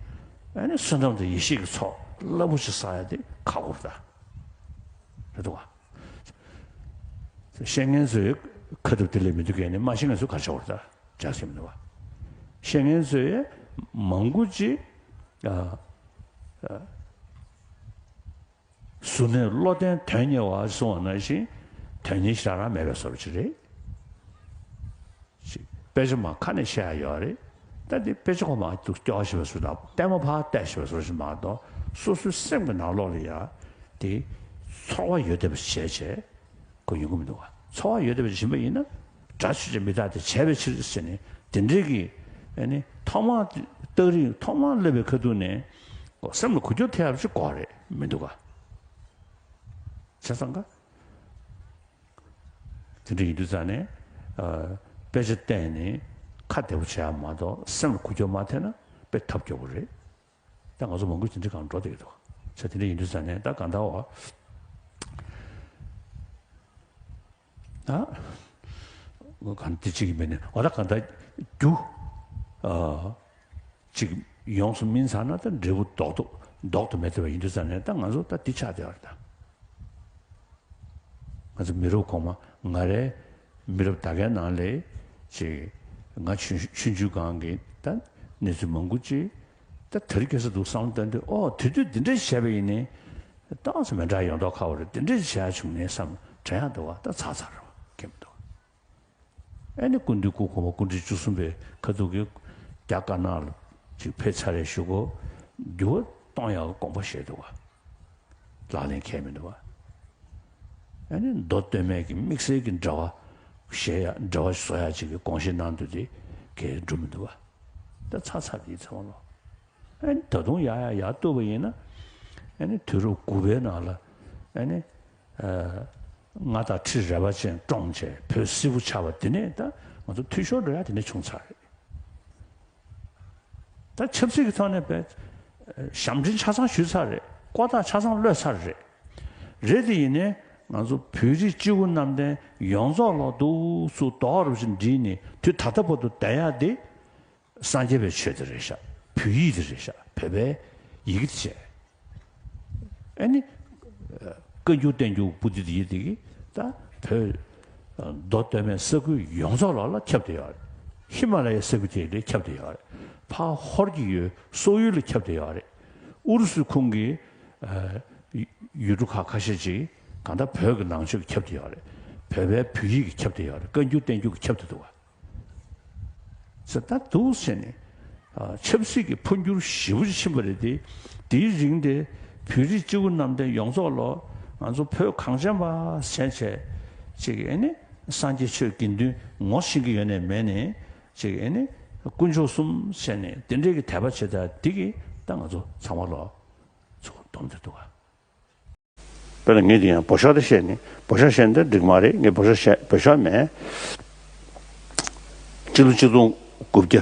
ཨ་ནི་བསོད་ནམས་དང་ཡེ་ཤེས་ཀྱི་ཚོགས་རླབས་པོ་ཆེ་བསགས་ཡ་དེ་ཁག་པོ་རེད་ད། རེད་འདུག་བ། བཤད་མཁན་ཚོའི་ཁ་ཐུག་དེ་ལས་མི་འདུག་གས་ནི་མ་ཤེས་མཁན་ཚོ་ག་ཆགས་པ་རེད་ད། ཅག་སེམས་འདུག་བ། བཤད་མཁན་ཚོས་མང་པོ་ཅིག་ཨ། ཨ། གཟུར་གནས་བློ་ལྡན་དོན་གཉེར་བ་གསུངས་པ་ནང་བཞིན་དོན་གཉེར་ཞེ་དྲག་མེད་པའི་བཟོ་འདྲ་ཅིག་རེད། ཅིག་དཔེ་ཆ་མར་ཁ་ནས་བཤད་ཡ་ཡོད་རེད། ད་འདི་དཔེ་ཆ་ཁོ་མར་འདུག་སྐྱོར་བ་ཞེས་པ་བཟོ་དང་ལྟད་མོ་ཕར་བལྟས་ཞེས་པ་བཟོ་ཞིག་མ་གཏོགས་སོ་སོའི་སེམས་ཀྱི་ནང་ལོགས་ལ་ཡ་དེ་ཚོར་བ་ཡོད་བསྡད་པ་བྱས་བྱས། ཁོ་ཡོང་གི་མི་འདུག་བ། ཚོར་བ་ཡོད་བསྡད་པ་ཞིག་ཡིན་པ་ཡིན་ན། དགྲ་ཆོས་ཅན་མི་རྟག་སྟེ་བྱས་པའི་ཕྱིར་ཟེར་ནས་དེ་འདྲའི་གི། ཨ་ནི་ཐོག་མར་རྟགས་རིགས་ཐོག་མར་སླེབས་པའི་ཁ་ཐུག་ནས་སེམས་ལ་འགུལ་སྐྱོད་ཐེབས་ཡག་ཅིག་དགོས་རེད་མི་འདུག་ག་བྱས་ཙང་ཀ། དེ་འདྲ་ཡིན་དུས་ཙང་ནས། ཨ། དཔེ་ཆ་བལྟས་ནས་ཁ་བདེ་པོ་བྱེད་ཡ་མ་གཏོགས་སེམས་ལ་འགུལ་སྐྱོད་མ་ཐེབས་ན་དཔེ་ཐབས་སྐྱོ་པོ་རེད། ད་ང་ཚོ་མང་པོ་དེ་འདྲའི་སྒང་འགྲོ་བསྡད་ཀྱི་འདུག་ས་དེ་འདྲ་ཡིན་དུས་ཙང་ནས་ད་གང་ལྟར་བ། ད་གང་དེ་གཅིག་གི་མིན་ནས་འོ་ད་གང་ལྟར་རྒྱུ། ཨ། གཅིག་ཡོངས་སུ་སྨིན་ཚར་ན་ད་འབྲས་བུ་ལྡོག་ཏུ་ལྡོག་ཏུ་མེད་བསྡད་པ་ཡིན་དུས་ཙང་ནས་ད་ང་ཚོ་ད་འདི་ཆགས་བསྡད་པ་རེད་ད། ང་ཚོ་མི་རབས་གོང་མ་ང་རའི་མི་རབས་ད་གའི་ནང་ལས་ཅིག་ང་ཆུང་ཆུང་ཆུང་སྒང་གི་ད་གནས་ཚུལ་མང་པོ་ཅིག་ད་དེ་རིང་ཁ་སང་འདུག་བསམ་བློ་བཏང་དུས། ཨོ་དེ་དུས་འདི་འདྲ་བྱས་པ་ཡིན་ནའི་ཏོག་ཙམ་མི་འདྲ་ཡོང་མདོག་ཁ་པོ་རེད། འདི་འདྲ་བྱས་བྱུང་ནའི་བསམ་དྲན་ཡག་འདུག་བ། ད་ཚར་ཚར་རེད་བ། གལ་མི་འདུག་ཨེ་ནི་སྐུ་མདུན་སྐུ་གོང་མ་སྐུ་ཕྲེང་བཅུ་གསུམ་པའི་ཁ་ཐུག་གི་རྒྱ་དཀར་ནག་ལ་ཅིག་ཕེབས་ཚར་རེ་བཞུགས་གོ། འགྱུར་བ་གཏོང་ཡག་གི་དགོངས་པ་བཞེས་འདུག་བ། ལག་ལེན་འཁེལ་མི་འདུག་བ། ཨ་ནི་མདོ་སྟོད་སྨད་ཀྱི་དམིགས་བསལ་གྱི་འབྲེལ་བ་བཞེས་ཡ། འབྲེལ་བ་བཟོ་ཡ་ཅིག་གི་དགོངས་བཞེས་གནང་འདུག་དེ་གས་འགྲུབ་མི་འདུག་བ། ད་ཚར་ཚར་དེའི་ཚང་མ་ལོ། ཨ་ནི་ད་དུང་ཡར་ཡར་ཡར་གཏུགས་པ་ཡིན་ན། ཨ་ནི་དུས་རབས་དགུ་པའི་ནང་ལ་ཨ་ནི་ཨ་མངའ་བདག་ཁྲི་རལ་པ་ཅན་བཀྲོངས་བྱས་བོད་སིལ་བུ་ཆགས་པ་དེ་ནས་ད་ང་ཚོ་འཐུས་ཤོར་འགྲོ་ཡ་དེ་འདྲ་བྱུང་ཚར་རེད། ད་ཆབ་སྲིད་ཀྱི་ཐོག་ནས་བས་ཞབས་འདྲེན་ཆ་ཚང་ཞུས་ཚར་རེད། ལྐོག་རྟགས་ཆ་ཚང་གློད་ཚར་རེད། རེད་དེ་ཡིན་ནའི་ང་ཚོ་བོད་རིགས་སྤྱི་བོ་གནམ་བསྟན་ཡོངས་རྫོགས་ལ་འདུག་སུ་རྡོག་རུབ་ཅིག་བསྒྲིལ་ནས་དུས་ད་ལྟ་བར་དུ་བསྡད་ཡག་དེ་སངས་རྒྱས་པའི་ཆོས་དེ་རེད་ཤག་བོད་ཡིག་དེ་རེད་ཤག་བོད་པའི་ཡི་གེ་དེ་བྱས། ཨ་ནི། བཀའ་འགྱུར་བསྟན་འགྱུར་པོ་ཏི་དེ་ཡི་དེ་གི་ད་བོད་མདོ་སྟོད་སྨད་ས་ཁུལ་ཡོངས་རྫོགས་ལ་ལ་ཁྱབ་བསྡད་ཡོད་རེད། ཧི་མ་ལ་ཡའི་ས་ཁུལ་དེ་ལ་ཁྱབ་བསྡད་ཡོད་རེད། ཕར་ཧོར་གྱི་ཡུལ་སོག་ཡུལ་ལ་ཁྱབ་བསྡད་ཡོད་རེད། ཨུ་རུ་སུའི་ཁོངས་ཀྱི་ཡུལ་གྲུ་ཁག་ཁ་ཤས་ཅིག་གང་ལྟར་བོད་ཀྱི་ནང་ཆོས་ཀྱི་ཁྱབ་བསྡད་ཡོད་རེད། བོད་པའི་བོད་ཡིག་གི་ཁྱབ་བསྡད་ཡོད་རེད། བཀའ་འགྱུར་བསྟན་འགྱུར་གྱི་ཁྱབ་བསྡད་འདུག་བ། ཟེར་ད་འདུག་ཟེར་ནས། ཨ། ཆབ་སྲིད་ཀྱི་འཕོ་འགྱུར་ཞེ་པོ་ཅིག་ཕྱིན་པ་རེད་དེ། དེའི་རིང་དེ་བོད་རིགས་སྤྱི་བོ་གནམ་བསྟན་ཡོངས་རྫོགས་ལོ། ང་ཚོ་བོད་གངས་ཅན་པ་ཟེར་བྱས་ཅིག་ཨེ་ནི་སངས་རྒྱས་ཆོས་དགེ་འདུན་ངོ་ཤེས་ཀྱི་ཡོད་ནས་མེད་ནས་ཅིག་ཨེ་ནི་དཀོན་མཆོག་གསུམ་ཟེར་ནས་དེ་འདྲའི་གི་དད་པ་བྱེད་ད་འདི་གི་ད་ང་ཚོ་ཚང་མ་ལོ། ཚོ་ སྡོམ་དེ་འདུག་ག། དཔེར་ན་ངས་འདི་ཡང་འབོ་ཤོག་དེ་བཤད་ནི་འབོ་ཤོག་བཤད་ན་འགྲིག་མ་རེད། ངས་འབོ་ཤོག་བཤད་འབོ་ཤོག་མེད། སྤྱི་ལོ་ཆིག་སྟོང་དགུ་བརྒྱ་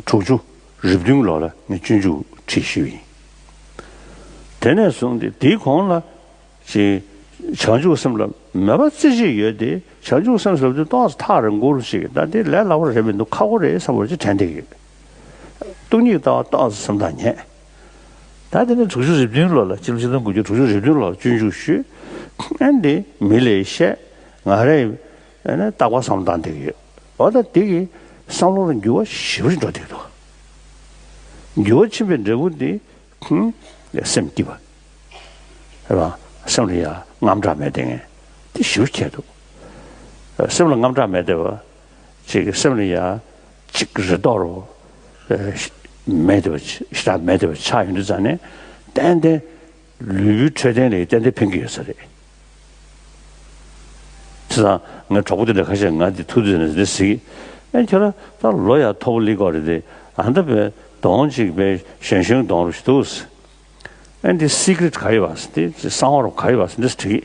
དྲུག་ཅུ་རེ་བདུན་ལོ་ལ་ངས་སྤྱོད་འཇུག་ཁྲིད་ཞུས་ཡིན། དེ་ནས་བཟུང་སྟེ་དེའི་གོང་ལ་ཅིག་བྱང་ཆུབ་སེམས་ལ་མོས་པ་རྩེ་གཅིག་ཡོད་དེ་བྱང་ཆུབ་སེམས་ཟེར་བ་དེ་ཏོག་ཙམ་ཐག་རིང་པོ་ཞིག་ད་དེ་ལས་སླ་པོ་རེད་མི་འདུག་ཁག་པོ་རེད་བསམ་པ་ཅིག་དྲན་བསྡད་ཡོད། སྟོང་ཉིད་ལྟ་བ་ཏོག་ཙམ་སེམས་ཐག་ཉེ། ད་དེ་ནས་དྲུག་ཅུ་རེ་བདུན་ལོ་ལ་སྤྱི་ལོ་ཆིག་སྟོང་དགུ་བརྒྱ་དྲུག་ཅུ་རེ་བདུན་ལོ་ལ་སྤྱོད་འཇུག་ཞུས། ཨ་ནི་མི་ལ་བཤད། ང་རང་ཨ་ནི་རྟག་པར་བསམ་བློ་བཏང་བསྡད་ཀྱི་ཡོད། འོ་ད་དེ་གིས་བསམ་བློ་ལ་འགྱུར་བ་ཞེ་པོ་ཅིག་འགྲོ་བསྡད་འདུག་འགྱུར་བ་ཕྱིན་པའི་འབྲས་བུ་དེ་ཧུམ་སེམས་སྐྱིད་པ། རེད་པ། སེམས་ལ་ཡང་དངངས་སྐྲག་མེད་བསྡད་མཁན་དེ་ཞེ་པོ་ཁྱད་འདུག་སེམས་ལ་དངངས་སྐྲག་མེད་བསྡད་པ། ཅིག་སེམས་ལ་ཡང་ཅིག་རེ་དོགས་རུ་མེད་བསྡད་པ་ཞེ་དྲག་མེད་བསྡད་པ་ཆགས་ཡོང་དུས་ཙང་ནས་ཏན་ཏན་ལུས་པོའི་འཕྲོད་བསྟེན་ལ་ཏན་ཏན་ཕན་གྱི་ཡོད་ས་རེད། བྱས་ཙང་ངའི་གྲོགས་པོ་དེ་འདྲ་ཁ་ཤས་ང་འདི་ཐུག་དུས་ནས་འདི་ཟེར་གི། ཨེ་ཁྱོད་རང་ད་ལོ་ཡང་མཐོ་པོ་སླེབས་ཀྱི་ཡོད་རེད་དེ། ཨ་ད་བས་གདོང་ཅིག་བས་གཞོན་གཞོན་གདོང་རུ་ཞིག་འདུག་ཨེ་འདི་སི་ཀི་རེ་ཊི་ག་ཡོད་པ་འདི་གསང་བ་རུ་ག་ཡོད་པ་འདི་དྲིས་གི།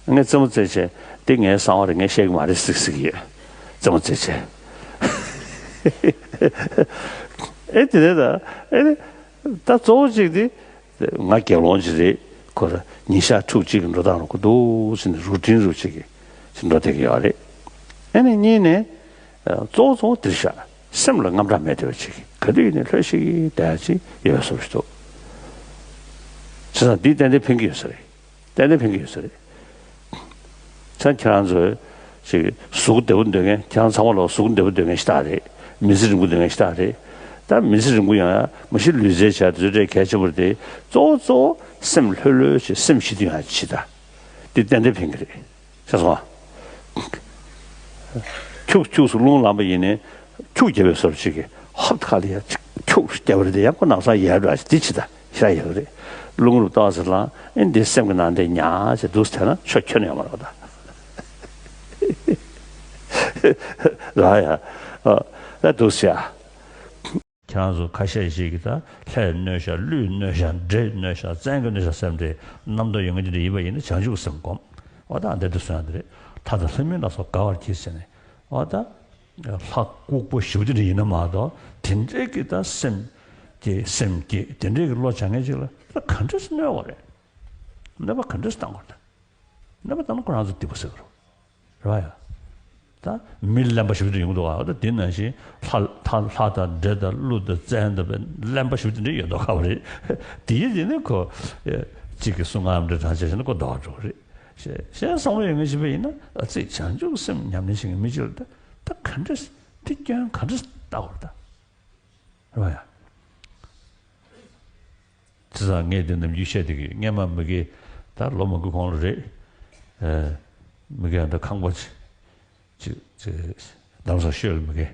ངས་རྩེད་མོ་རྩེ་བྱས་འདི་ངའི་གསང་བ་རེད། ངས་བཤད་གི་མ་རེད་ཟེར་ཟེར་གི་ཡོད། རྩེད་མོ་རྩེ་བྱས། ཨེ་དེ་ནས་ད་ཨེ་ད་གཙོ་བོ་གཅིག་དེ་ང་དགེ་སློང་ཅིག་རེད། ཁོ་ར་ཉིན་ཞག་ཕྲུགས་གཅིག་གི་འགྲོ་སྟངས་རུ་ཁོ་འདུག་ཟེར་ནས་རུ་ཊིན་རུ་གཅིག་གི་ཅིག་འགྲོ་བསྡད་ཀྱི་ཡོད་རེད། ཨེ་ནས་གཉིས་ནས་གཙོ་བོ་གཙོ་བོ་དེ་རེད་ཤག་སེམས་ལ་དངངས་སྐྲག་མེད་བསྡད་པ་ཅིག་ག་དུས་ཡིན་ནའི་ལྷོད་ཤིག་བསྡད་ཡ་ཅིག་ཡོད་པའི་བཟོ་འདྲ་ཞིག་འདུག་བྱས་ཙང་འདིས་ཏན་ཏན་ཕན་གྱི་ཡོད་ས་རེད། ཏན་ཏན་ཕན་གྱི་ཡོད་ས་རེད། ཚང་ཁྱེད་རང་ཚོས་ཅིག་གཟུགས་བདེ་པོ་འདོད་མཁན་ཁྱེད་རང་ཚང་མ་ལ་གཟུགས་བདེ་པོ་འདོད་མཁན་ཞེ་དྲག་རེད། མི་ཚེ་རིང་པོ་འདོད་མཁན་ཞེ་དྲག་རེད། ད་མི་ཚེ་རིང་པོ་ཡོང་ཡ་མ་གཞི་ལུས་རྩལ་བྱ་དེ་ཚོ་འདྲ་གལ་ཆེན་པོ་རེད་དེ། གཙོ་བོ་གཙོ་བོ་སེམས་ལྷོད་ལྷོད་བྱེད་སེམས་ཞི་དུ་ཡོང་ཡ་བྱེད་ད། འདི་ཏན་ཏན་ཕན་གྱི་རེད། ཤེས་སོང་ཨ། ཁྱུག་ཁྱུག་སུ་རླུང་ལངས་པ་ཡིན་ནའི་ཁྱུག་རྒྱབ་པའི་བཟོ་འདྲ་ཅིག་གིས་ཧོབ་ཁ་ལ་ཡ་ཅིག་ཁྱུག་རྒྱབ་པ་རེད་དེ། ཡང་ཁོ་ནང་སང་ཡལ་འགྲོ་ཡ་ཅིག་འདི་བྱེད་ད་ཤ་ཡོད་རེད། རླུང་རུ་ཏོག་ཙམ་ལངས་ཨེ་འདི་སེམས་ཀྱི་ནང་དེ་ཉག་ཅིག་འདུག་སེ་ཐལ་ན་ཆོ་ཁྱོན་ནས་ཡོད་མ་རེད་ད། ར་ཡ། ཨ་ད་འདུག་སེ་ཡ། ཁྱེད་རང་ཚོ་ཁ་ཤས་ཤིག་གིས་ད་ལྷས་གནོད་ཤག་ཀླུས་གནོད་ཤག་འདྲེས་གནོད་ཤག་བཙན་གྱིས་གནོད་ཤག་སེམས་ཁྲལ་རྣམ་རྟོག་ཡོད་མཁན་དེ་འདྲ་ཡིན་པ་ཡིན་ན་བྱང་ཆུབ་སེམས་སྒོམ། འོ་ད་འདི་འདྲ་གསུང་ཡག་དེ་རེད། ལྷ་དང་ལྷ་མིན་ལ་སོགས་དགའ་བར་གྱིས་ཟེར་ནས། འོ་ད་ལྷ་ལྐུགས་པ་ཞེ་པོ་དེ་འདྲ་ཡིན་ན་མ་གཏོགས་དེ་འདྲའི་གི་ད་སེམས་ཀྱི་སེམས་ཀྱི་དེ་འདྲའི་གི་བློ་བྱ་མཁན་ཅིག་ལ་ད་ག་འདྲ་སེ་གནོད་པ་རེད། གནོད་པ་ག་འདྲ་སེ་བཏང་དགོས་རེད། གནོད་པ་བཏང་ན་ཁོ་རང་ཚོ་སྡིག་པ་བསགས་རོ། རེད་བ་ཡ། ད་མི་གླེན་པ་ཞེ་པོ་དེ་ཡོང་གི་འདུག་བ། ད་དེ་ནང་བཞིན་ལྷ་ལྷ་ལྷ་དང་འདྲེ་དང་ཀླུ་དང་བཙན་དང་བས་གླེན་པ་ཞེ་པོ་དེ་འདྲ་ཡོད་མདོག་ཁ་པོ་རེད། དེ་ཡིན་དེ་ནི་ཁོ་གཅིག་གི་གསུང་ངམ་འདྲ་གྲངས་བྱས་ཤིང་ན་ཁོ་ལྡོག་འགྲོ་གི་རེད། གཞན་བསམ་བློ་ཡོད་མཁན་ཞིག་བས་ཡིན་ན་ཨ་ཙི་བྱང་ཆུབ་སེམས་ཉམས་ལེན་བྱེད་མཁན་མི་གཅིག་ལ་ད་ད་ག་འདྲ་དེ་སྐྱོན་ག་འདྲ་ལྟ་བར་ད། རེད་བ་ཡ། བྱས་ཙང་ངས་འདི་ནམ་རྒྱུན་བཤད་བསྡད་ཀྱི་ཡོད། སྔན་མ་མི་དགེ་ད་ལོ་མང་པོའི་གོང་ལ་རེད། ཨ་མི་དགེ་ཡང་ད་ཁང་པ་ཅིག་ཅིག་ཅིག་རྡ་རམ་ས་ཤོད་ལ་མི་དགེ་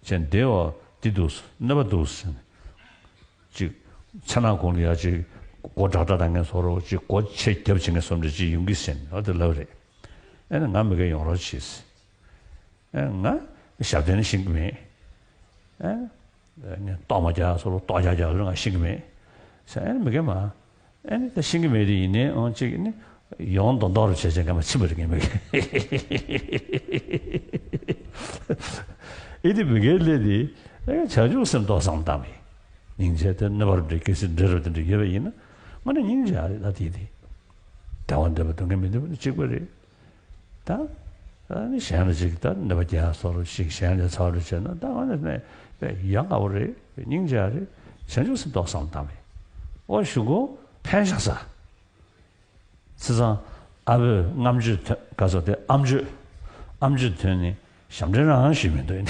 ཅན་དེ་བ་འདི་འདུག་གནོད་པ་འདུག་ཟེར་ནས་ཅིག་མཚན་ནག་གུང་ལ་ཡ་ཅིག་སྒོ་དྲག་དྲག་བཏང་མཁན་བཟོ་འདྲ་ཅིག་སྒོ་ཕྱེ་རྒྱབ་བྱེད་མཁན་བཟོ་འདྲ་ཅིག་ཡོང་གི་ཟེར་ནས་ཨ་དེ་ལབ་རེད། ཨ་ནི་ང་མི་དགེ་ཡོང་རོགས་བྱེད་ཟེར། ཨེ་ང་ཞབས་བརྟན་ཤེས་ཀྱི་མེད། ཨེ་ངས་ལྟོགས་མ་རྒྱག་སོགས་ལྟོགས་རྒྱག་རྒྱག་ལ་ང་ཤེས་ཀྱི་མེད། ཟེར་ཨེ་མི་དགེ་མ། ཨེ་ནི་ད་ཤེས་ཀྱི་མེད་དེ་ཡིན་ནའི་ཨང་གཅིག་ནི་ཡོང་མདོག་མདོག་རུ་བྱས་བྱས་ང་མ་ཕྱིན་པ་རེད་ངས་མི་དགེ། ཨེ་དེ་མི་དགེ་སླེབས་དེ་ཨེ་བྱང་ཆུབ་སེམས་ཏོག་བསམ་བཏང་བས། སྙིང་རྗེ་དེ་གནོད་པ་རུ་འདྲེ་སྐྱེ་སྲིད་འདྲེ་རུ་དེ་འདྲ་ཡོད་པ་ཡིན་ན་ང་ནི་སྙིང་རྗེ་རེད་ད་དེ་དེ། བདེ་བ་འདོད་པ་སྡུག་བསྔལ་མི་འདོད་པ་ནི་གཅིག་པ་རེད། ད་ཨ་ནི་གཞན་ལ་ཅིག་ད་གནོད་པ་རྒྱག་སོགས་ལ་ཅིག་གཞན་ལ་ཚ་བ་བྱས་ན་ད་ཨ་ནི་ནས་དཔེ་ཡ་ང་བོ་རེད། སྙིང་རྗེ་རེད། བྱང་ཆུབ་སེམས་ཏོག་བསམ་བཏང་བས། ཨོ་ཞུ་གོ་ཕན་ཤག་ས། བྱས་ཙང་ཨ་བོས་རྔམ་བརྗོད་ཐོན་ག་ཚོད་དེ་ཨམ་ཆོས་ཨམ་ཆོས་ཐོན་ནས། ཞབས་འདྲེན་རང་ཞུས་མི་འདུག་ཡིན།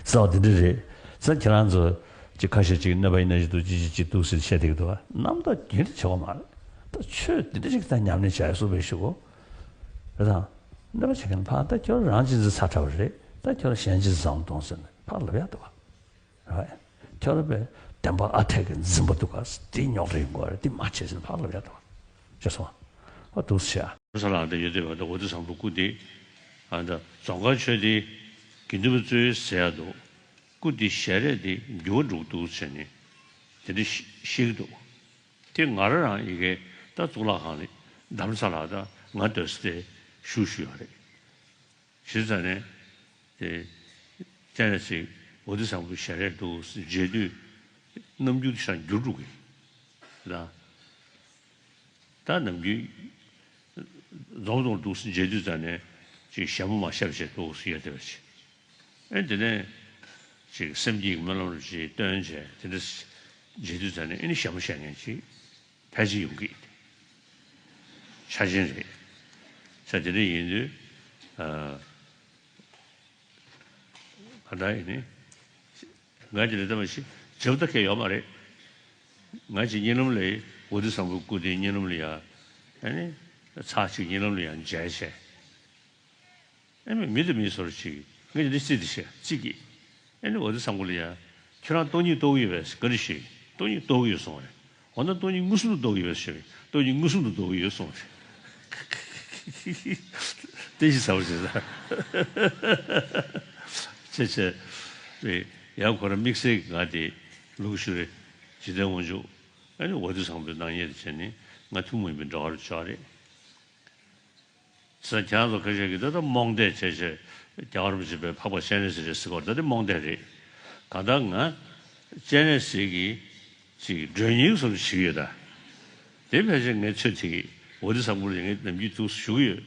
རྩ་བ་འདི་འདྲ་རེད། ས་ཁྱེད་རང་ཚོ་ཅིག་ཁ་ཤས་ཅིག་གནོད་པ་ཡིན་ན་ཞིག་འདུག་ཅི་ཅི་ཅི་འདུག་ཟེར་བཤད་བསྡད་ཀྱི་འདུག་བ། རྣམ་དག་རྒྱུན་དུ་བྱེད་དགོས་མ་རེད། ད་ཆོས་འདི་འདྲ་ཞིག་ད་ཉམས་ལེན་བྱ་ཡ་སུ་བས་ཞུ་གོ། རེད་དང་། གནོད་པ་བྱེད་མཁན་ཕར་ད་ཁྱོད་རང་ཅི་ཟིག་ཚ་དྲགས་པ་རེད། ད་ཁྱོད་གཞན་ཅི་ཟིག་བཟང་གཏོང་ཟེར་ནས་ཕར་ལབ་ཡ་འདུག་བ། རེད། ཁྱོད་རང་པའི་བདེན་པ་ཨ་འཐས་ཀྱི་འཛིན་པ་འདུག་ག་དེ་རྙོག་དྲ་ཡིན་དགོས་རེད། དེ་མ་བྱེད་ཟེར་ཕར་ལབ་ཡ་དང་། ཤེས་སོང་། ཨ་འདུག་སེ་བྱས། ས་ལ་འདི་ཡོད་དེ་བ་ད་འོ་དེ་བསམ་བློ་བསྐུར་དེ། ཨ་ད་རྫོང་དཀར་ཆོས་སྡེ་ དགེ་འདུན་པ་ཚོས་ཟེར་ཡ་འདུག་སྐུ་འདི་ཞལ་རས་འདི་འགྱུར་བ་འགྲོ་གི་འདུག་ཟེར་ནས་དེ་འདྲ་བཤད་ཀྱི་འདུག་དེ་ང་རང་རང་ཡི་གེ་ད་གཙུག་ལག་ཁང་ལ་རྡ་རམ་ས་ལ་ད་ང་སྡོད་ས་དེ་བཞུགས་བཞུགས་ཡོད་རེད། གཞི་རྩ་ནས་དེ་སྤྱན་རས་གཟིགས་ཝ་ཏི་བཟང་པོའི་ཞལ་རས་འདུག་མཇལ་དུས་རྣམ་འགྱུར་དེ་ཆ་འགྱུར་འགྲོ་གི་ལ། ད་ནམ་རྒྱུན་འཛོམས་འཛོམས་འདུག་སེ་མཇལ་དུས་ཙམ་ནས་ཅིག་ཞལ་མོ་མ་ཤབ་བྱས་འདུག་སེ་ཡོད་བསྡད་པ་ཅིག་ཨེ་དེ་ནས་ཅིག་སེམས་བསྐྱེད་ཀྱི་སྨོན་ལམ་རེ་ཅིག་བཏོན་བྱས་དེ་འདྲ་མཇལ་དུས་ཙམ་ནས་ཨེ་ནི་ཞལ་མོ་ཤད་མཁན་ཅིག་ཕལ་ཆེར་ཡོང་གི་ཆ་ཅན་རེད། ས་དེ་འདྲ་ཡིན་དུས་ཨ། ག་འདྲ་ཡིན་ནི། ང་ཅི་རེད་ལྟ་མ་ཤི་བྱབ་ད་ཁེ་ཡོད་མ་རེད། ང་ཅི་གཉིད་ལམ་ལས་ཝ་ཏི་བཟང་པོའི་སྐུ་དེ་གཉིད་ལམ་ལ་ཡ། ཨ་ནི། ཚར་གཅིག་གཉིད་ལམ་ལ་ཡ་མཇལ་བྱས། ཨ་མི་མི་དེ་མི་སོར་ཅིག་ངས་འདི་རྩིས་དེ་བཤད་རྩིས་ཀྱིས། ཨ་ནི་ཝ་ཏི་བཟང་པོ་ལ་ཡ། ཁྱོད་རང་སྟོང་ཉིད་རྟོགས་ཀྱི་ཡོད་པས་བཀའ་འདྲི་ཞུས། སྟོང་ཉིད་རྟོགས་ཀྱི་ཡོད་གསུངས་པ་རེད། འོ་ན་སྟོང་ཉིད་མངོན་སུམ་དུ་རྟོགས་ཀྱི་ཡོད་ཟེར་བས་སྟོང་ཉིད་མངོན་སུམ་དུ་རྟོགས་ཀྱི་ཡོད་གསུངས་པ་རེད། བསྟན་བཤིག་ཚ་བོ་བྱེད་ས། ཆེ་ཆེ། རེད། ཡང་ཁོ་རང་དམིགས་བསལ་གྱི་ང་དེ་ལུག་ཤུ་རེ་འཇིག་རྟེན་དབང་ཕྱུག་ཨ་ནི་ཝ་ཏི་བཟང་པོའི་སྣང་བརྙན་དེ་བྱས་ནས་ང་ཐུན་མོང་མིན་པའི་འབྲེལ་བ་རུ་ཆགས་རེད། ས་ཁྱེད་རང་ཚོ་ཁ་ཤས་ཀྱིས་ད་ལྟ་རྨོངས་དད་བྱས་བྱས་རྒྱལ་བ་རིན་པོ་ཆེ་པའི་འཕགས་པ་སྤྱན་རས་གཟིགས་རེད་ཟེར་གོ་ད་དེ་རྨོངས་དད་རེད། གང་ལྟར་ང་སྤྱན་རས་གཟིགས་ཀྱི་ཅིག་མགྲོན་གཉེར་བཟོ་འདྲ་བྱེད་ཀྱི་ཡོད་ད། དེ་ཕལ་ཆེར་ངའི་ཚོད་ཐིག་གི་ཝ་ཏི་བཟང་པོ་ལ་ངས་ནམ་རྒྱུན་འདུག་ཞུ་གི་ཡོད།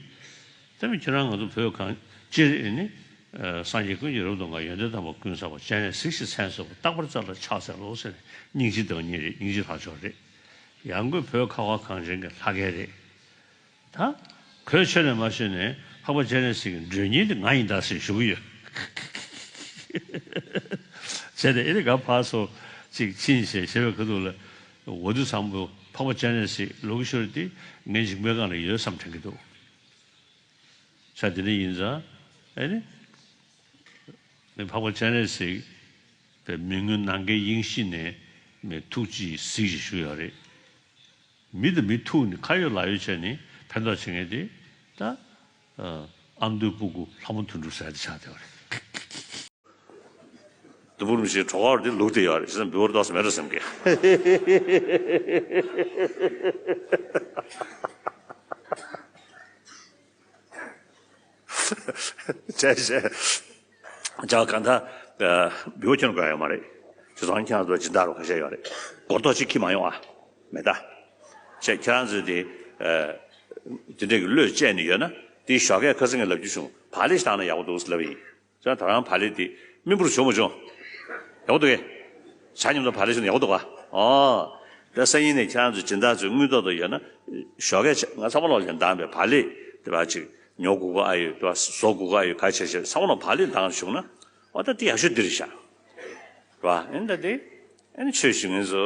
དེ་མིན་ཁྱེད་རང་ང་ཚོ་བོད་གངས་སྤྱིར་ཨེ་ནི། སངས་རྒྱས་ཀུན་གྱི་རབ་ཏུ་དགའ་ཡོན་ཏན་དམ་པ་ཀུན་བསགས་པ་སྤྱན་རས་གཟིགས་ཞེས་མཚན་གསོལ་བ་རྟག་པར་བརྩེ་ལ་ཕྱག་འཚལ་ལོ་ཟེར་ནས་སྙིང་རྗེ་ལྡན་པ་ཉིད་རེད། སྙིང་རྗེ་ལྷ་མཆོག་རེད། ཡང་སྒོས་བོད་ཁ་བ་གངས་ཅན་གྱི་ལྷ་སྐལ་རེད། ད། ཁོས་ཆོས་ནས་མ་ཤོད་ནས་འཕགས་པ་སྤྱན་རས་གཟིགས་ཀྱི་མགྲོན་གཉེར་དེ་ང་ཡིན་ད་ཟེར་ཞུ་གི་ཡོད། བྱས་ཏེ་ཨེ་རི་ཀ་ཕར་ཚུར་ཅིག་ཕྱིན་བྱས་བྱས་པའི་ཁ་ཐུག་ལ་ཝ་ཏི་བཟང་པོ་འཕགས་པ་སྤྱན་རས་གཟིགས་ལོ་ཀེ་ཤྭ་ར་དེ་ངའི་མཇིང་པའི་སྒང་ལ་ཡོད་བསམ་དྲན་གྱི་འདུག་ས་དེ་འདྲ་ཡིན་ཙང་ཨེ་རི། ངས་འཕགས་པ་སྤྱན་རས་གཟིགས་པའི་མི་མངོན་ནམ་མཁའི་དབྱིངས་ཤིག་ནས་མི་ཐུགས་རྗེས་གཟིགས་ཞེས་ཞུ་ཡོད་རེད། མི་དང་མི་ཐུག་ནས་ཁ་ཡོད་ལག་ཡོད་བྱས་ནས་ཕན་ཐོགས་བྱེད་མཁན་དེ་ད་ཨ་མདོའི་སྤུ་གུ་ལྷ་མོ་དོན་གྲུབ་ཟེར་དེ་ཆགས་བསྡད་པ་རེད། དུ་བུར་མི་ཤེས་གྲོགས་བར་དེ་ལུག་དེ་ཡོད་རེད་ཟེར་ན་འབུལ་བར་ཏོག་ཙམ་མེད་འགྲོ་བསམ་གི། བྱས་བྱས། ཅག་གང་ལྟར་འབུལ་བ་ཁྱོན་དགོས་ཡོད་མ་རེད། ཅི་སོང་ཁྱེད་ཚོ་སྦྱིན་བདག་རོགས་ཁ་ཤས་ཡོད་རེད། སྒོར་རྡོག་གཅིག་ཁྱེར་མ་ཡོང་ཨ། མེད་ད། བྱས་ཁྱེད་རང་ཚོས་དེ། དེ་འདྲས་ཀྱི་བློས་བཅད་ནས་ཡོད་ན་དེའི་ཞོགས་ཀས་ཁ་སང་ངས་ལབ་རྒྱུ་བྱུང་བག་ལེབ་ཞིག་བཏང་ན་ཡག་པོ་འདུག་ཟེར་ལབ་ཡིན། ཁྱེད་རང་ད་རང་བག་ལེབ་དེ་མི་འབོར་བྱུང་མ་བྱུང་། ཡག་པོ་འདུག་གས། ཇ་མཉམ་དུ་བག་ལེབ་ཞིག་ན་ཡག་པོ་འདུག་ག་ཨོ། ད་སང་ཉིན་ནས་ཁྱེད་རང་ཚོ་སྦྱིན་བདག་ཚོའི་དངུལ་ཐོག་ཏུ་ཡོད་ན། ཞོགས་ཀས་ང་ཚང་མ་ལོག་ལ་འདང་བའི་བག་ལེབ་དེ་བ་ཅིག་ཉོ་དགོས་ཀ་ཨ་ཡོད་དེ་བ་བཟོ་དགོས་ཀ་ཨ་ཡོད་ག་བྱས་བྱས་ཚང་མ་ལོག་བག་ལེབ་འདང་བྱུང་ན། ཨོ་ད་དེ་ཡག་ཤོས་འདི་རེད་ཤག་རེད་བ། ཨེ་ད་དེ། ཨེ་ནི་ཆོས་ཞུ་མཁན་ཚོ་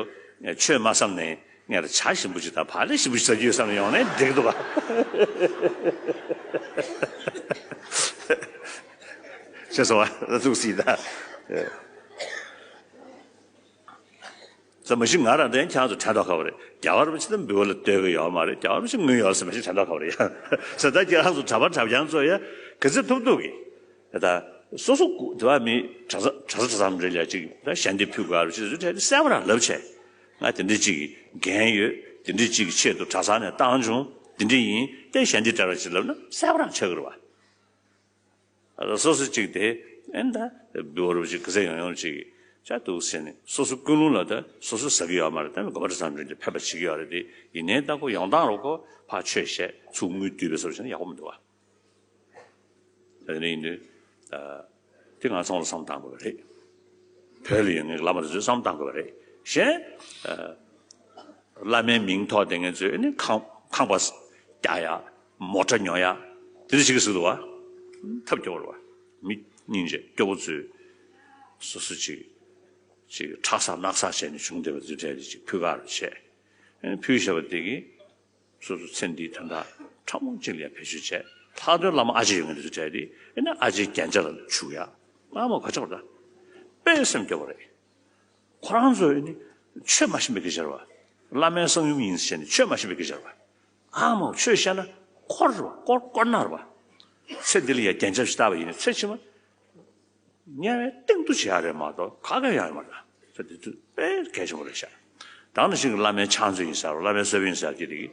ཆོས་མ་བསམ་ནས་ངས་ཇ་ཞིམ་པོ་ཞིག་དང་བག་ལེབ་ཞིམ་པོ་ཞིག་ཟ་རྒྱུ་ཡོད་བསམ་ནས་ཡོང་ནས་འགྲིག་འདུག་ག་ཤེས་སོང་བ་ལ་ཐུག་སྲིད་ད། ས་མ་གཞི་ང་རང་དེ་ཁྱེད་ཚོ་དྲན་ཐོག་ཁ་བ་རེད། རྒྱལ་བ་རིན་པོ་ཆེ་དང་འབུལ་བ་ལ་སྡོད་གི་ཡོད་མ་རེད། རྒྱལ་བ་རིན་པོ་ཆེ་དངུལ་ཡོད་ས་མ་གཞི་དྲན་ཐོག་ཁ་བ་རེད་ཡ། ས་ད་ཁྱེད་རང་ཚོ་གྲྭ་པ་གྲྭ་རྐྱང་ཚོ་ཡ་ག་ཚོད་ཐུབ་ཐུབ་གི་ད་སོ་སོ་སྐུ་དེ་བ་མི་གྲྭ་ས་གྲྭ་ས་གྲྭ་ཚང་རེད་ལ་ཅིག་ད་ཞལ་འདེབས་ཕུལ་དགོས་རེད་ཅེས་ཚུལ་ཁྲལ་དེ་གསལ་པོ་རང་ལབ་བྱས། ང་དེ་འདྲ་ཅིག་གི་འགན་ཡོད། དེ་འདྲ་ཅིག་གི་ཆེད་དུ་གྲྭ་ཚང་ནས་བཏང་བྱུང་། དེ་འདྲ་ཡིན་ཏེ་ཞལ་འདེབས་སྤྲད་རོགས་ཅེས་ལབ་ན་གསལ་པོ་རང་ཆགས་ཀྱི་རེད་བ། སོ་སོ་ཅིག་དེ་ཨེ་ད་འབུལ་བ་རུ་ཅིག་གི་ཚེ་ཡང་ཡང་ཅིག་ཅག་འདུག་ཟེར་ནས་སོ་སོ་ཀུན་སློང་ལ་ད་སོ་སོ་ཟ་གི་ཡོད་མ་རེད། ད་ནི་དགོན་པ་གྲྭ་ཚང་རེད་ཕན་པ་བྱེད་ཀྱི་ཡོད་རེད་དེ་ཡིན་ནའི་ད་ཁོ་ཡོང་སྟངས་རོ་ཁོ་ཕར་ཆོས་བཤད་ཚུར་དངུལ་བསྡུས་པའི་བཟོ་བྱས་ན་ཡག་པོ་མི་འདུག་བ། དེ་ནས་ཡིན་དུས། དེ་ང་ཚང་ལ་བསམ་བཏང་དགོས་པ་རེད། བོད་ལ་ཡོད་མཁན་གྱི་བླ་མ་དེ་ཚོས་བསམ་བཏང་དགོས་པ་རེད། གཞན། བླ་མའི་མིང་ཐོགས་བསྡད་མཁན་ཚོས་ནི་ཁང་ཁང་པ་རྒྱག་ཡ། མོ་ཊ་ཉོ་ཡ། དེ་འདྲ་ཞིག་གི་ཟེར་འདུག་བ། ཐབས་སྐྱོ་བོ་རེད་བ། མི་སྙིང་རྗེ་སྐྱོ་བོ་ཚོས། སོ་སོ་ཅིག་ཅིག་ཁྲག་ཟག་རྣག་ཟག་བྱས་ནས་བྱུང་བསྡད་པ་དེ་འདྲ་ཅིག་ཕུལ་ག་རུ་བྱས། ཕུལ་བཞག་པ་དེ་གིས། སོ་སོ་ཚེ་འདིའི་དོན་དག་ཕྲ་མོ་གཅིག་ལ་ཡང་བེད་སྤྱོད་བྱས། ལྷག་དོན་བླ་མ་ཨ་ཅེ་ཡོད་མཁན་དེ་ཚོ་གྲས་དེ་ཨེ་ན་ཨ་ཅེའི་རྒྱན་ཆ་ལ་བྱུག་ཡ། ཨ་མ་ག་ཆག་པ་ད། དཔེ་སེམས་སྐྱོ་བ་རེད། ཁོ་རང་ཚོ་ཨེ་ནི་ཆོས་མ་ཤེས་པའི་སྐད་ཆ་རེད་བ། བླ་མའི་གསང་ཡུམ་ཡིན་ཟེར་ནས་ཆོས་མ་ཤེས་པའི་སྐད་ཆ་རེད་བ། ཨ་མ་ཆོས་བཤད་ན་ཁོ་རེད་བ། ཀོར་ཀོར་ནག་རེད་བ། ཚེ་འདི་ལ་ཡང་རྒྱན་ཆ་ཞིག་བཏགས་པ་ཡིན་ན་ཚེ་ཕྱི་མ། དམྱལ་བའི་སྟེང་དུ་བྱེད་ཡ་རེད་མ་གཏོགས་ག་གེ་ཡང་ཡོད་མ་རེད། ད་དེ་དུས་དཔེ་གལ་ཆེན་པོ་རེད་ཤག་དེ་ནང་བཞིན་གྱི་བླ་མའི་ཕྱག་མཛོད་ཡིན་ཟེར་རོ། བླ་མའི་གསོལ་དཔོན་ཡིན་ཟེར་གྱི་དེ་གི་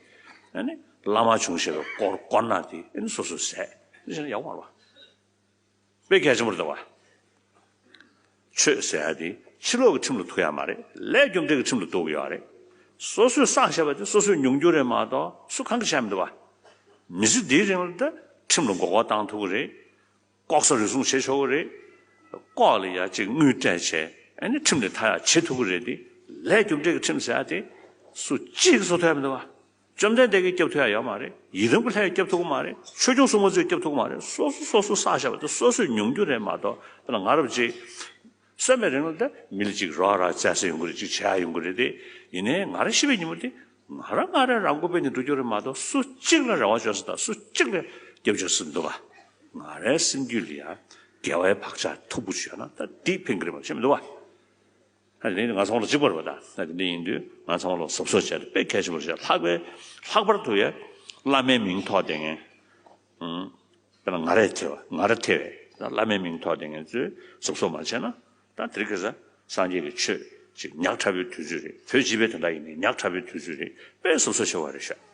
ཨ་ནི་བླ་མ་བྱུང་ཞེས་པའི་དཀོར་དཀོར་ནག་དེ་ཨ་ནི་སོ་སོས་ཟས། དེ་བཞིན་ཡག་པོ་མ་རེད་པ། དཔེ་གལ་ཆེན་པོ་རེད་པ། ཆོས་ཟེར་ཡ་དེ་ཕྱི་ལོགས་ཀྱི་ཁྲིམས་ལ་ཐུག་ཡ་མ་རེད། ལས་རྒྱུ་འབྲས་ཀྱི་ཁྲིམས་ལ་ཐུག་གི་ཡོད་རེད། སོ་སོས་བསགས་བཞག་པ་དེ་སོ་སོས་མྱོང་རྒྱུ་རེད་མ་གཏོགས་སུ་གང་གིས་བྱས་མི་འདུག་པ། མི་ཚེ་འདིའི་རིང་ལ་ད་ཁྲིམས་ལ་མགོ་སྐོར་བཏང་ཐུབ་ཀྱི་རེད། ལྐོག་ཟ་རུལ་སུངས་བྱེད་ཆོག་གི་རེད། ལྐོག་ལ་ཡ་གཅིག་དངུལ་སྤྲད་བྱས་ཨ་ནི་ཁྲིམས་ལས་ཐར་ཡ་བྱེད་ཐུབ་ཀྱི་རེད་དེ། ལས་རྒྱུ་འབྲས་ཀྱི་ཁྲིམས་ཟེར་ཡ་དེ་སུ་གཅིག་གིས་བཟོ་ཐུབ་ཡ་མི་འདུག་པ། བཅོམ་ལྡན་འདས་ཀྱིས་སྐྱོབ་ཐུབ་ཡ་ཡོད་མ་རེད། ཡི་དམ་གྱི་ལྷས་སྐྱོབ་ཐུབ་ཀྱི་མ་རེད། ཆོས་སྐྱོང་སྲུང་མ་ཚོས་སྐྱོབ་ཐུབ་ཀྱི་མ་རེད། སོ་སོ་སོ་སོ་བསགས་བཞག་པ་དེ་སོ་སོས་མྱོང་རྒྱུ་རེད་མ་གཏོགས། དཔེར་ན་ང་རང་ཅིག་གསོན་པའི་རིང་ལ་ད་མི་ལ་ཅིག་རོགས་རམ་བཙལ་ས་ཡོང་གི་རེད། ཅིག་བྱེད་ཡ་ཡོང་གི་རེད་དེ། ཡིན་ནའི་ང་རང་ཤི་བའི་ཉིན་མོ་དེ་ང་རང་ང་རང་རང་མགོ་སྦས་ནས་འགྲོ་རྒྱུ་རེད་མ་གཏོགས་སུ་གཅིག་ལ་རེ་བ་བཅོལ་ས་དང་སུ་གཅིག་ལ་སྐྱབས་བཅོལ་ས་མི་འདུག་ག་ང་རའི་སེམས་རྒྱུད་ལ་ཡ་དགེ་བའི་བག་ཆགས་མཐུག་པོ་ཅིག་ཡོད་ན་ད་འདི་ཕན་གི་རེད་པ། ཤེས་མི་འདུག་པ། ད་དེ་ནི་ང་ཚང་ལ་གཅིག་པ་རེད་པ། ད་ད་དེ་འདྲ་ཡིན་དུས་ང་ཚང་ལ་གཟབ་གཟབ་བྱས་ཏེ་དཔེ་གལ་ཆེན་པོ་རེད། ལྷག་པའི་ལྷག་པར་དུ་ཡ་བླ་མའི་མིང་ཐོགས་བསྡད་མཁན། ཨང་། དཔེར་ན་ང་རས་ཐེ་བ་ང་ར་ཐེ་བས་ད་བླ་མའི་མིང་ཐོགས་བསྡད་མཁན་ཚོས་གཟབ་གཟབ་མ་བྱས་ན། ད་དེ་རིང་ཁ་སང་སངས་རྒྱས་ཀྱི་ཆོས་ཅིག་ཉག་ཕྲ་བོའི་དུས་ཚོད་རེད། བོད་སྤྱི་པའི་དོན་དག་ཡིན་ནའི་ཉག་ཕྲ་བོའི་དུས་ཚོད་རེད། དཔེ་གཟབ་གཟབ་བྱེད་དགོས་རེད་ཤག